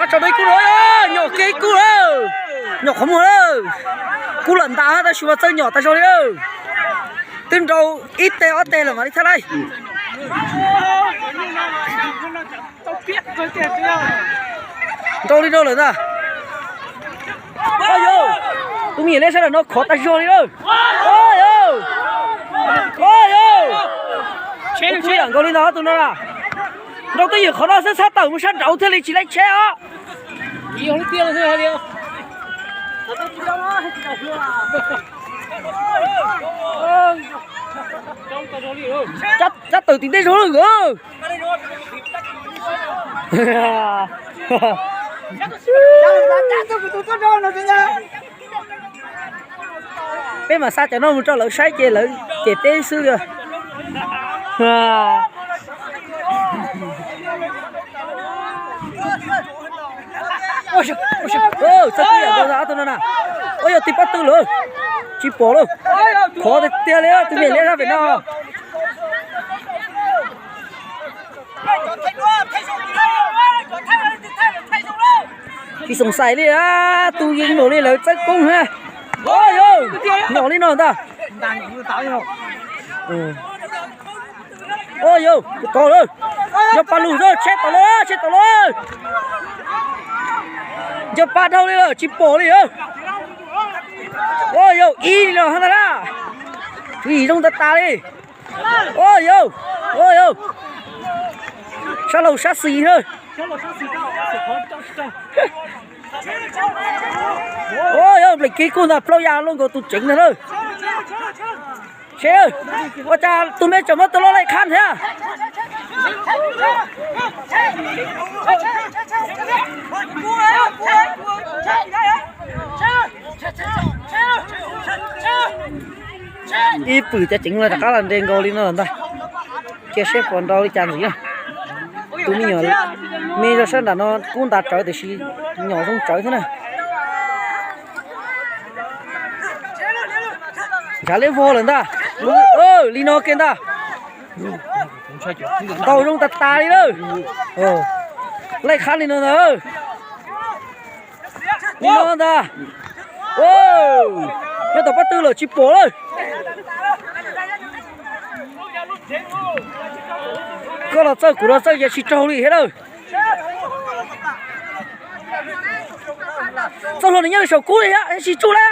Tso ib kub no, nyom kiag ib kub lawm. Nyom qhov muag lawm. Kub lawm ntag tab sis mas txawj nyom tas zog li lawm. Twb nrau ib teg ob teg lawm mam li thaj laij. Nrau li no lawm ntag. Yog, tus me nyuam liab sab nraum no khov tas zog li lawm. Yog, yog, tus yam nkaus li no tus no na. Nrau twj ywm qhov no xwb, txhob tawm mus sab nraud thiaj li tsis laib tsheb os. Cab tawm tim ntej zog lawm. Peb mam xa cov no mus rau lawv saib ces lawv cem peb xwb. Txawj kub yam nkaus ob tug no na. Ua yog tig pob tw lawm, tsis pom lawm. Khov tiag tiag li tus me nyuam liab sab pem no. Tsis xoom xaim li, tus yeej npaum li lawv txawj kub na. Yog, nyom li no ntag. Yog, tod lawm. Yog pa lug xwb, tsheb tom lawm, tsheb tom lawm. Yog pa dhau li lawm, tsis pom li. Yog ib li no ntag na. Tswv yim zoo tas tas li. Yog, yog, sab laug sab xis na. Yog, nplej kiv kub ntag, plaub ya luaj nkaus tus tseev ntag na. Seb, ua cas tus me tseem muab tus loj laij qhab thiab. Ib pwm cov ceev los rov qab los nres nkaus li no lawm ntag. Cia seb puas nrau li cas ntxiv na. Tus me nyuam me zog sab nram no kub ntas tsawv tiam sis nyom zoo tsawv thiab na. Ntshav liab vog lawm ntag. Li no kiag ntag. Ntaus zoo tas tas li lawm. Laij qhab li no ntag. Li no ntag. Nyob tom pob tw lawm tsis pom lawm. Koj los txawj kuv los txawj ces tsis raug li thiab lawm. Txoj hlua nws nyob li saum kub li thiab tsis tsuj li.